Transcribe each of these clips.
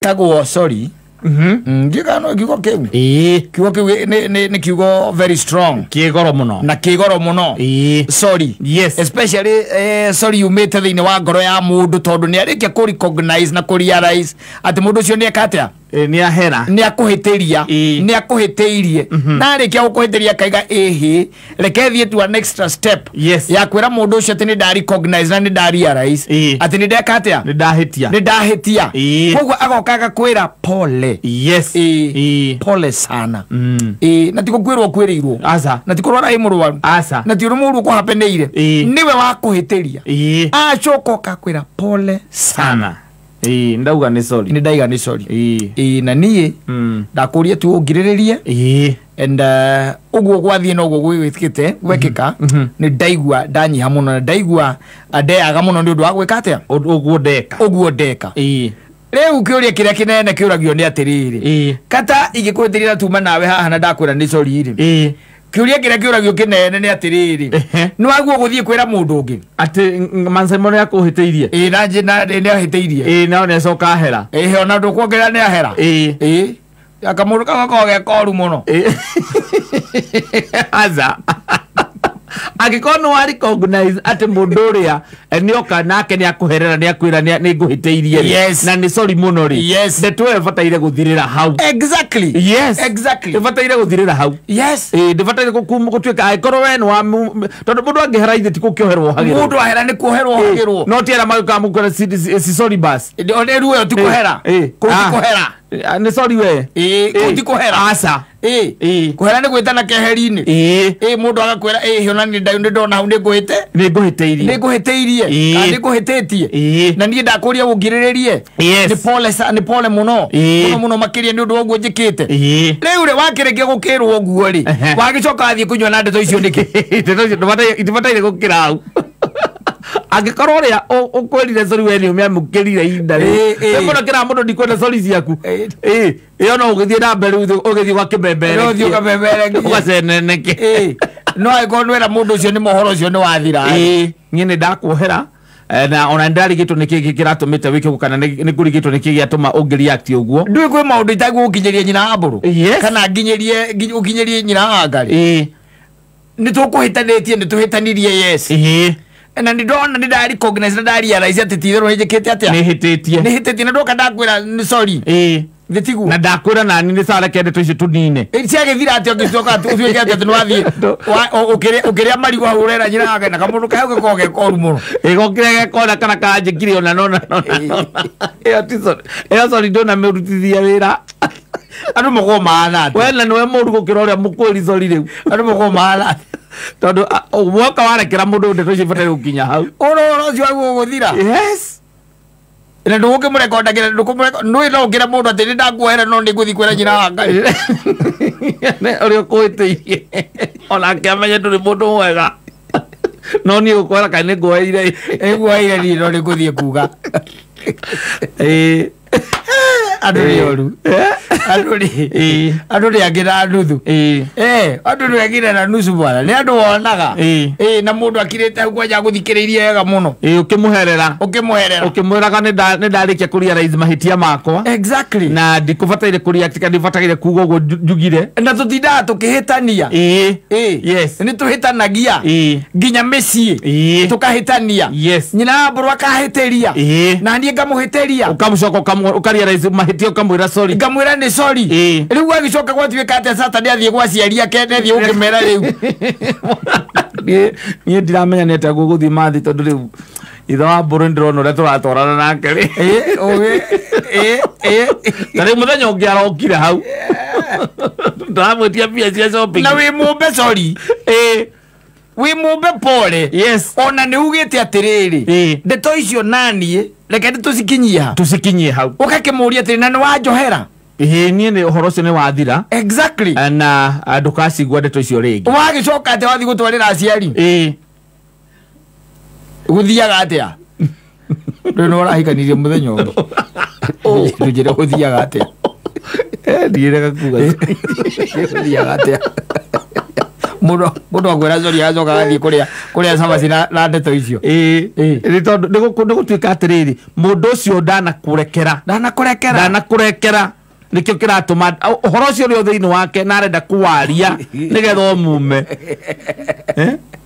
Tagwo sorry. Ndiga no kiugo kiu. Kiugo kiu ni kiugo very strong. Kigoro muno. Na kigoro muno. Sorry. Yes. Especially sorry umite thiini wa ngoro ya mundu tondu ni arikia ku recognize na ku realize ati mundu ucio ni eka atia? Ni ahera. Ni akuhitiria. Ni akuhitiirie. Na arikia gukuhitiria kaiga ehe reke thie to an extra step. Yes. Ya kwira mundu ucio ati ni nda recognize na ni nda realize ati ni ndeka atia? Ni ndahitia. Ni ndahitia. Koguo agoka agakwira pole. Yes. Pole sana. Na ti gukwirwo kwirirwo. Aca. Na ti kurwara i murwaru. Aca. Na ti uru ko hapeneire. Niwe wakuhitiria. Acoka ukakwira pole sana. Ndauga ni sorry. Ni ndaiga ni sorry. Na niĩ ndakuria tu ũngirĩrĩrie. And ũguo gwathiĩ na ũguo gwĩkĩte gwekĩka nĩ ndaigua ndanyiha mũno na ndaigua ndeaga mũno nĩ ũndũ wa gwĩka atĩa? Ũguo ndeka. Ũguo ndeka. Rĩu kĩũria kĩrĩa kĩnene kĩũragio nĩ atĩrĩrĩ. Kata ingĩkwĩtĩria na tuma nawe haha na ndakwĩra nĩ sorry rĩ. Kĩũria kĩrĩa kĩũragio kĩnene nĩ atĩrĩrĩ. Nĩ waguo gũthiĩ kwĩra mũndũ ũngĩ atĩ Mansaimo nĩ akũhĩtĩirie. Na njĩ nĩ ahĩtĩirie. Nao nĩ acoka ahera. Ona ndũkuongerera nĩ ahera. Akamũndũ kau gakoragwo ge koru mũno. Aca. Angĩkorwo nĩ wa recognize atĩ mũndũ ũrĩa nĩoka nake nĩ akũherera nĩ akwĩra nĩ ngũhĩtĩirie rĩ na nĩ sorry mũno rĩ. Yes. Ndeto ĩyo ĩbataire gũthirĩra hau. Exactly. Yes. Exactly. Ĩbataire gũthirĩra hau. Yes. Ndĩbataire gũtuĩka angĩkorwo we nĩ wa tondũ mũndũ angĩhera ithe ti gũkĩoherwo ohagĩrwo. Mũndũ ahera nĩ kuoherwo ohagĩrwo. No ti arĩa magĩũkaga mũkwĩra si sorry bas. Rĩu ĩyo ti kũhera. Kũu ti kũhera. Nĩ sorry we. Kũu ti kũhera. Aca. Kũhera nĩ gwĩtana keheri-inĩ. Mũndũ agakwĩra ona nĩ ndona hau nĩ ngũhĩte. Nĩ ngũhĩtĩirie. Nĩ ngũhĩtĩirie. Kana nĩ ngũhĩtĩtie. Na niĩ ndakũria ũngirĩrĩrie. Yes. Nĩ pole nĩ pole mũno. Mũno mũno makĩria nĩ ũndũ wa ũguo njĩkĩte. Rĩu rĩ wakĩrĩkia gũkĩrwo ũguo rĩ wagĩcoka wathiĩ kũnyua na ndeto icio nĩkĩ? Ndeto icio itibataire gũkĩra hau. Angĩkorwo ũrĩa ũkwĩrire sorry we nĩ ũmĩamũkĩrire ihinda rĩu. Mũno kĩra mũndũ ndikwenda sorry ciaku. Ĩyo no ũgĩthiĩ na mbere ũgĩthiĩ ũgakĩmemerekie. Ũgĩthiĩ ũkamemerekie. Ũgaceneneke. No angĩkorwo nĩwera mũndũ ũcio nĩ mohoro ũcio nĩ wathira. Niĩ nĩ ndakuohera na ona ndarigĩtwo nĩ kĩĩ kĩratũmĩte wĩke ũguo kana nĩ kũrigĩtwo nĩ kĩĩ gĩatũma ũngĩreact ũguo. Ndũĩ kwĩ maũndũ itagũgũkinyĩria nyina wa mbũrũ. Kana nginyĩrie ũkinyĩrie nyina wa ngarĩ. Nĩ tũkũhĩtanĩtie nĩ tũhĩtanirie yes. Na nĩ ndona nĩ nda recognize na nda realize atĩ ti itherũ nĩ njĩkĩte atĩa? Nĩ hĩtĩtie. Nĩ hĩtĩtie na ndoka ndakwĩra nĩ sorry. Nĩ tiguo. Na ndakwĩra nani nĩ sawa reke ndeto icio tũnine. Ciagĩthira atĩa ũngĩcoka ũtuĩke atĩ nĩ wathiĩ ũkĩrĩa marigũ hau ũrera nyina wake na kamũndũ kau gakoragwo ge koru mũno. Gokĩrĩa gekona kana kanjĩkire ona nona. Ĩyo ti sorry. Ĩyo sorry ndũnamĩrutithia wĩra. Andũ makoragwo mahana atĩa? We na nĩwe mũru gũkĩra ũrĩa mũkwĩri sorry rĩu. Andũ makoragwo mahana atĩa? Tondũ woka warekera mũndũ ndeto icio ibataire gũkinya hau. Ũhoro ũcio waguo ũgũthira. Yes. Na ndũgũkĩmũrekondagĩra ndũkũmũrekonda no ũkĩra mũndũ atĩ nĩ ndakuohera no nĩ ngũthiĩ kwĩra nyina wa Ngai. Ũrĩa ũkũhĩtĩirie onake amenye ndũrĩ mũndũ mwega. No niĩ gũkwĩra kana nĩ nguoheire. Nĩnguoheire niĩ no nĩ ngũthiĩ kuga. Andũ nĩ oru. Andũ nĩ andũ nĩ angĩ na nuthu. Andũ nĩ angĩ na nusu bwana. Nĩ andũ wonaga. Na mũndũ akirĩte hau kwanja agũthikĩrĩirie wega mũno. Ũkĩmũherera. Ũkĩmũherera. Ũkĩmwĩraga nĩ ndarĩkia kũ realize mahĩtia makwa. Exactly. Na ndikũbataire kũ react kana ndibataire kuga ũguo njugire. Na tũtindaga tũkĩhĩtania. Yes. Nĩ tũhĩtanagia. Nginya mĩciĩ. Tũkahĩtania. Yes. Nyina wa mbũrũ akahĩtĩria. Na niĩ ngamũhĩtĩria. Ũkamũcoka ũkarealize mahĩtia ũkamwĩra sorry. Ngamwĩra nĩ sorry. Rĩu gwagĩcoka gwatuĩka atĩa Satan athiĩ gwa aciari ake nĩ athiĩ gũkĩmera rĩu. Niĩ ndiramenya nĩ atĩa gũgũthiĩ mathi tondũ rĩu ithe wa mbũrũ nĩndĩrona ũrĩa tũratwarana nake rĩ. Ta rĩu mũthenya ũngĩ arokire hau. Ndĩramwĩtia mbia cia shopping. Na wĩ mũmbe sorry. Wĩ mũmbe pole. Yes. Ona nĩ ugĩte atĩrĩrĩ. Ndeto icio naniĩ reke tũcikinyie ha. Tũcikinyie hau. Ũgakĩmũria atĩrĩ na nĩ wanjohera. Niĩ nĩ ũhoro ũcio nĩ wathira. Exactly. Na ndũkacigua ndeto icio rĩngĩ. Wagĩcoka atĩa wathiĩ gũtwarĩra aciari? Gũthiaga atĩa? Ndũĩ nĩ ũrahikanirie mũthenya ũngĩ. Ndũnjĩre gũthiaga atĩa? Ndirega kuga. Gũthiaga atĩa? Mundu akwira sorry acoka agathiĩ kũrĩa cabaci na ndeto icio. Nĩ tondũ nĩ gũtuĩka atĩrĩrĩ, mũndũ ũcio ndanakũrekera. Ndanakũrekera. Nĩkĩo kĩratũma ũhoro ũcio ũrĩ o thĩinĩ wake na arenda kũwaria nĩgetha ũmume.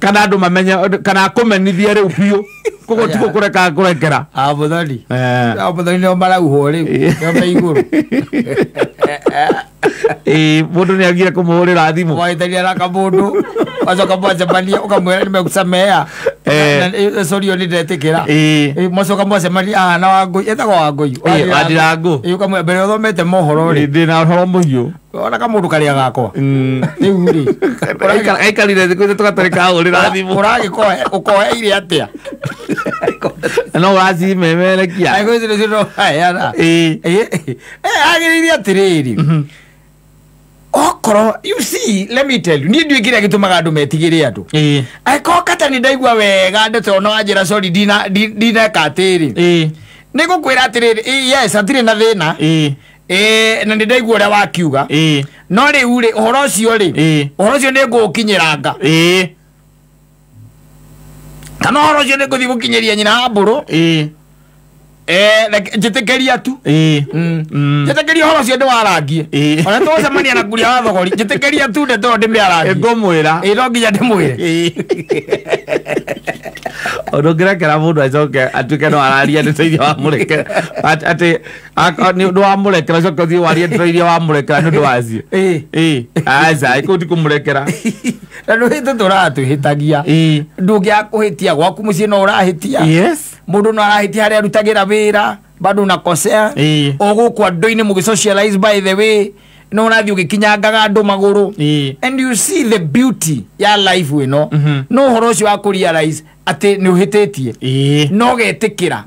Kana andũ mamenye kana akũmenithie rĩu biũ. Koguo ti gũkũreka kũrekera. Mũthoni. Mũthoni nĩo marauhwo rĩu. Nĩo me igũrũ. Mũndũ nĩ agire kũmũhũrĩra thimũ. Mwahĩtania na kamũndũ wacoka mwacemania ũkamwĩra nimekusamea. Sorry nĩ ndetĩkĩra. Mwacoka mwacemania na Wangũi, etagwo Wangũi. Wandirangũ. Ũkamwĩra mbere ũthomete mohoro rĩ. Ndĩna ũhoro mũhiũ. Ona kamũndũ karĩa gakwa. Rĩu rĩ. Aikarire thikũ ithatũ gatarĩ kahũrĩra thimũ. Ũragĩkohe ũkoheire atĩa? No ũracimemerekia. Angĩkorwo icio nĩcio ũraheana. Agĩrĩire atĩrĩrĩ. Okorwo, you see, let me tell you, niĩ ndiũĩ kĩrĩa gĩtũmaga andũ metigĩre andũ. Angĩkorwo kata nĩ ndaigua wega ndeto no wanjĩra sorry ndineka atĩrĩ. Nĩ ngũkwĩra atĩrĩrĩ, yes, hatirĩ na thĩna. Na nĩ ndaigua ũrĩa wakiuga. No rĩu rĩ, ũhoro ũcio rĩ, ũhoro ũcio nĩ ngũũkinyĩranga. Kana ũhoro ũcio nĩ ngũthiĩ gũkinyĩria nyina wa mbũrũ. Njĩtĩkĩria tu. Njĩtĩkĩria ũhoro ũcio ndĩwarangie. Ona tũgũcemania na Kuria wa Thogori, njĩtĩkĩria tu ndeto ĩyo ndĩmĩarangie. Ngũmwĩra. No nginya ndĩmwĩre. Ũndũ ũngĩrekera mũndũ acoke atuĩke no araria ndeto iria wamũrekera. Atĩ nĩ ũndũ wamũrekera ũcoke ũthiĩ warie ndeto iria wamũrekera nĩ ũndũ wacio. Aca, kũu ti kũmũrekera. Na nĩ hĩndĩ tũratwĩhĩtagia. Ndũngĩaga kũhĩtia gwaku mũciĩ no ũrahĩtia. Yes. Mũndũ no arahĩtia harĩa arutagĩra wĩra bado unakosea. O gũkũ andũ-inĩ mũgĩ-socialize by the way no ũrathiĩ ũgĩkinyangaga andũ magũrũ. And you see the beauty ya life ĩno. No ũhoro ũcio wa kũ-realize atĩ nĩ ũhĩtĩtie. No ũgetĩkĩra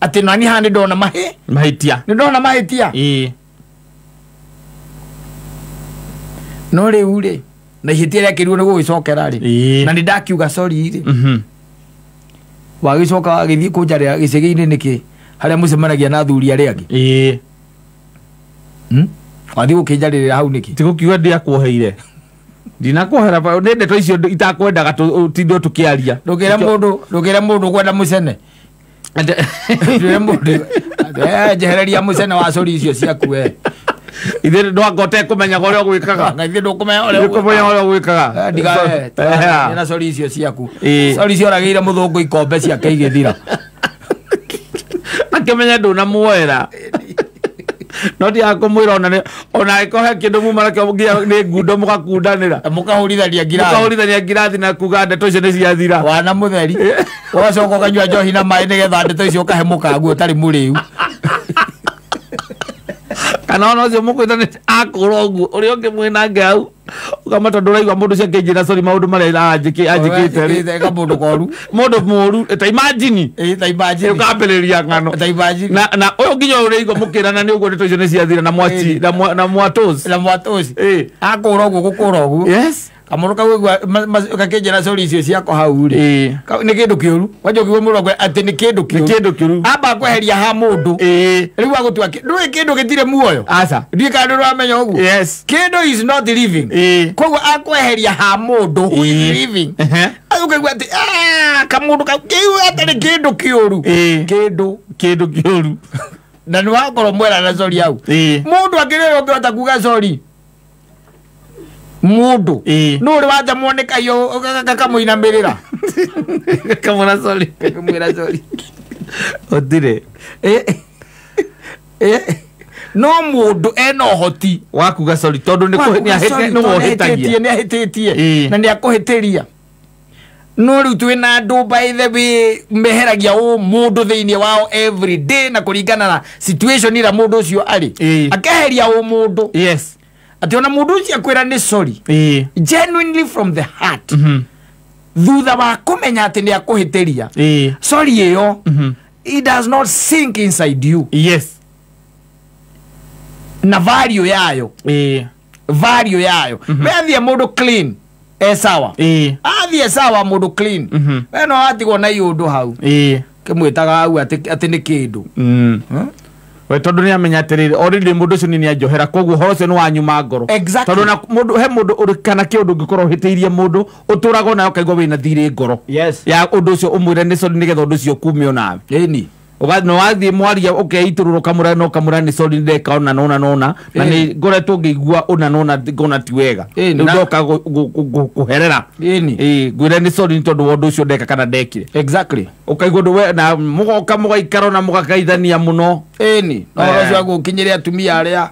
atĩ nani haha nĩ ndona mahĩtia. Nĩ ndona mahĩtia. No rĩu rĩ, na ihĩtia rĩakĩrirwo nĩ gũgĩcokera rĩ. Na nĩ ndakiuga sorry rĩ. Wagĩcoka wagĩthiĩ kũnjarĩra gĩcegĩ-inĩ nĩkĩ harĩa mũcemanagia na athuri arĩa angĩ. Wathiĩ gũkĩnjarĩrĩra hau nĩkĩ? Ti gũkiuga ndiakuoheire. Ndinakuohera nĩ ndeto icio itakwendaga tũtinde tũkĩaria. Ndũkĩre mũndũ ũkwenda mũcene. Ndũkĩre mũndũ njehereria mũcene wa sorry icio ciaku we. Ithe ndwanga ũtekũmenyaga ũrĩa ũgwĩkaga. Na ithe ndũkũmenya ũrĩa ũgwĩkaga. Ndigae na sorry icio ciaku. Sorry icio oragĩire mũthũngũ ikombe ciake igĩthira. Akĩmenya ndũnamuoera. No ti akũmwĩra ona angĩkorwo he kĩndũ muma nakĩo nginya nĩ ngundo mũgakundanĩra. Mũkahũrithania ngirathi. Mũkahũrithania ngirathi na kuga ndeto icio nĩ ciathira. Wana mũtheri. Ũgacoka ũkanyua njohi na maĩ nĩgetha ndeto icio ũkahe mũkaguo ũtarĩ mũrĩu. Kana ona ũcio mũkwĩtanĩte akũra ũguo ũrĩa ũngĩ mwĩnake hau ũkama tondũ ũraigua mũndũ ũcio akĩnjĩra sorry maũndũ marĩa anjĩkĩte rĩ. Kamũndũ koru. Mũndũ mũru ta imagine. Ta imagine. Ũkambĩrĩria ng'ano. Ta imagine. Na ũyũ nginya ũraigua mũkĩrana nĩ ũguo ndeto icio nĩ ciathira na mwachi na mwatosi. Na mwatosi. Akũra ũguo gũkũra ũguo. Yes. Kamũndũ kau ũigua gakĩnjĩra sorry icio ciakwa hau rĩ. Nĩ kĩndũ kĩũru. Wanja ũkiuga mũndũ atĩ nĩ kĩndũ kĩũru. Nĩ kĩndũ kĩũru. Amba kweheria ha mũndũ. Rĩu agũtua ndũĩ kĩndũ gĩtirĩ muoyo. Aca. Ndiũĩ kana ndũramenya ũguo. Yes. Kĩndũ is not living. Koguo akweheria ha mũndũ who is living. Ũkaigua atĩ kamũndũ kau kĩu atarĩ kĩndũ kĩũru. Kĩndũ kĩũru. Na nĩ wakorwo mwera na sorry hau. Mũndũ akĩrĩ ũngĩhota kuga sorry. Mũndũ no ũrĩ watemwo nĩ kaiyo gakamũinamĩrĩra. Kamwĩra sorry. Kamwĩra sorry. Ũtirĩ. No mũndũ ena ũhoti wa kuga sorry tondũ nĩ ahĩtĩtie na nĩ akũhĩtĩria. No rĩu twĩna andũ by the way meheragia mũndũ thĩinĩ wao every day na kũringana na situation ĩrĩa mũndũ ũcio arĩ. Akeheria mũndũ. Yes. Atĩ ona mũndũ ũcio akwĩra nĩ sorry. Genuinely from the heart. Thutha wa kũmenya atĩ nĩ akũhĩtĩria. Sorry ĩyo it does not sink inside you. Yes. Na value yayo. Value yayo. We athiĩ mũndũ clean. Sawa. Athiĩ sawa mũndũ clean. We no atigwo na iũndũ hau. Kĩmwĩtaga hau atĩ nĩ kĩndũ. We tondu ni amenya atiriri already mundu ucio ni anjohera koguo horo ucio ni wanyuma ngoro. Exactly. Tondu na mundu he mundu uri kana kiundu ngikorwo hitiirie mundu uturaga nayo kaigua wina thiri ngoro. Yes. Ya undu ucio umwire ni sorry nigetha undu ucio kumio nawe. Ĩni. Uga no wathie mwaria ukeiturura kamura no kamura ni sorry ndeka ona nona nona na ni ngoretwo ngiigua ona nona ngona ti wega. Ĩni. Ndoka kuherera. Ĩni. Ngwire ni sorry ni tondu wa undu ucio ndeka kana ndekire. Exactly. Ukaigua undu we na mugoka mugaikara na mugakaithania muno. Ĩni. No ũhoro ũcio wa gũkinyĩria atumia arĩa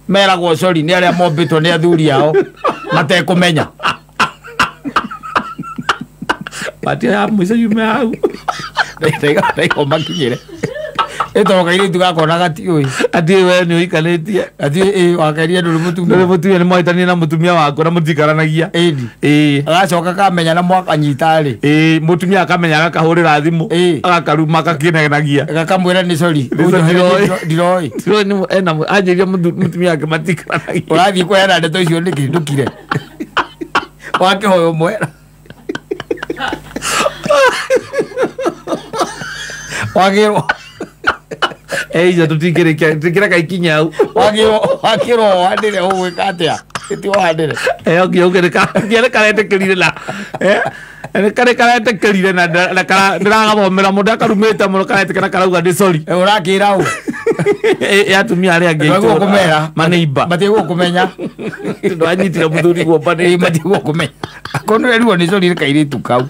meragwo sorry nĩ arĩa mombĩtwo nĩ athuri ao matekũmenya. Batia ya mwico yume hau. Ndaiga makinyĩre. Ĩtoro kairĩtu gakona gatiũĩ. Ati we nĩ ũikanĩtie. Ati ĩ wakeria ndũrĩ mũtumia. Ndũrĩ mũtumia nĩ mwahĩtania na mũtumia waku na mũtikaranagia. Ĩni. Ĩĩ. Agacoka kamenya na mwakanyita rĩ. Ĩĩ mũtumia akamenya agakahũrĩra thimũ. Agakaruma agakĩnegenagia. Gakamwĩra nĩ sorry. Ndiroĩ. Ndiroĩ nĩ ena anjĩria mũtumia wake matikaranagia. Ũrathiĩ kũheana ndeto icio nĩkĩ ndũkire. Wakĩhoya mwera. Wagĩrwo. Eiza tutikĩreka ikinya hau. Wagĩrwo wohanĩre ũgwĩka atĩa? Ti wohanĩre. Nginya nĩ karetĩkĩrire na nĩ karĩ karetĩkĩrire na ndĩragathomera mũndũ akarumĩte mũno karetĩkĩra karauga nĩ sorry. Ũrakĩra ũ? Atumia arĩa angĩ itũra kũmera maneiba matigũkũmenya. Tondũ anyitire mũthuri guomba nĩ matigũkũmenya. Akorwo nĩwerirwo nĩ sorry nĩ kairĩtu kau.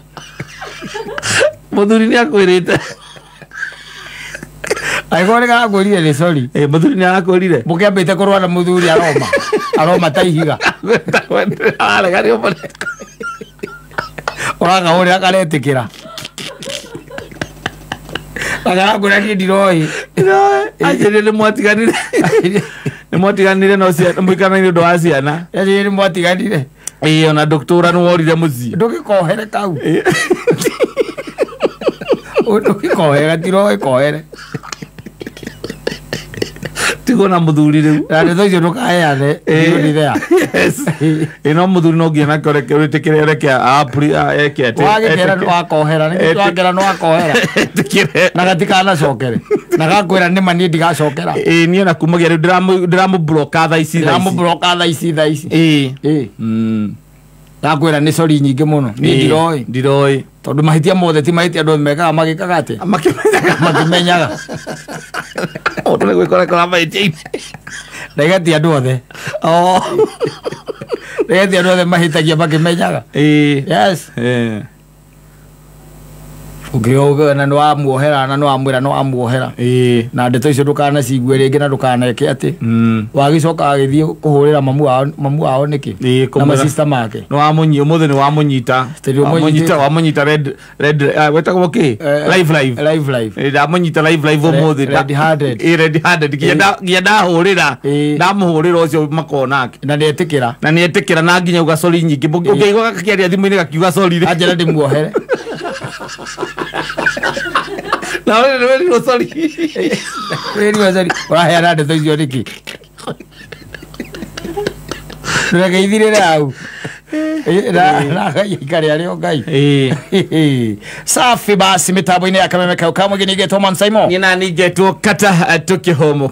Mũthuri nĩ akwĩrĩte. Angĩkorwo nĩ karakwĩrire nĩ sorry. Mũthuri nĩ arakwĩrire. Mũkĩambĩte kũrũa na mũthuri aroma. Aroma ta ihiga. Arega nĩ ũmwe. Ũrakahũrĩra karetĩkĩra. Agarakwĩra niĩ ndiroĩ. Anjĩrire nĩ mwatiganire. Nĩ mwatiganire no ciana mũikaranaine ũndũ wa ciana. Anjĩrire nĩ mwatiganire. Ĩĩ ona ndũgĩtũra nĩ worire mũciĩ. Ndũgĩkohere kau. Ndũgĩkohere gatiroĩ kohere. Tigwo na mũthuri rĩu. Na ndeto icio ndũkaheane. Ndĩ there. Yes. Ĩno mũthuri no nginya nake ũreke wĩtĩkĩre ũreke eke atĩ. Wagĩkera nĩ wakohera. Nĩ twakera nĩ wakohera. Ĩtĩkĩre. Na gatikanacokere. Na gakwĩra nĩ ma niĩ ndigacokera. Ĩĩ niĩ na kumagia rĩu ndĩramũbloka thaa ici. Ndĩramũbloka thaa ici thaa ici. Ĩĩ. Ĩĩ. Ndakwĩra nĩ sorry nyingĩ mũno. Niĩ ndiroĩ. Ndiroĩ. Tondũ mahĩtia mothe ti mahĩtia andũ mekaga magĩkaga atĩa? Makĩmenyaga. Makĩmenyaga. Mũndũ nĩ gwĩkora kora mahĩtia-inĩ. Ndaiga ti andũ othe. Ndaiga ti andũ othe mahĩtagia makĩmenyaga. Ĩĩ. Yes. Ũngĩoga na nĩwamuohera na nĩwamwĩra nĩwamuohera. Ĩĩ. Na ndeto icio ndũkanaciigue rĩngĩ na ndũkaneke atĩ. Wagĩcoka agĩthiĩ kũhũrĩra mamu wao nĩkĩ? Ĩĩ, Na masista make. Nĩwamũnyita ũmũthĩ nĩwamũnyita. Tondũ Wamũnyita red red wetagwo kĩ? Live live. Live live. Ndamũnyita live live ũmũthĩ. Red handed. Ĩĩ red handed. Nginya ndahũrĩra. Ndamũhũrĩra ũcio makona nake. Na nĩetĩkĩra. Na nĩetĩkĩra na nginya uga sorry nyingĩ. Ũngĩigua gakĩaria thimũ-inĩ gakiuga sorry. Anjĩra ndĩmuohere. Na wewe nĩ werirwo sorry. Werirwo sorry. Ũraheana ndeto icio nĩkĩ? Reke ithirĩre hau. Na ikare arĩ o Ngai. Safi basi mitambo-inĩ ya Kameme kau kamwe nĩ ngetwo Man Simon. Niĩ nani ngetwo Kata tũkĩhũmũka.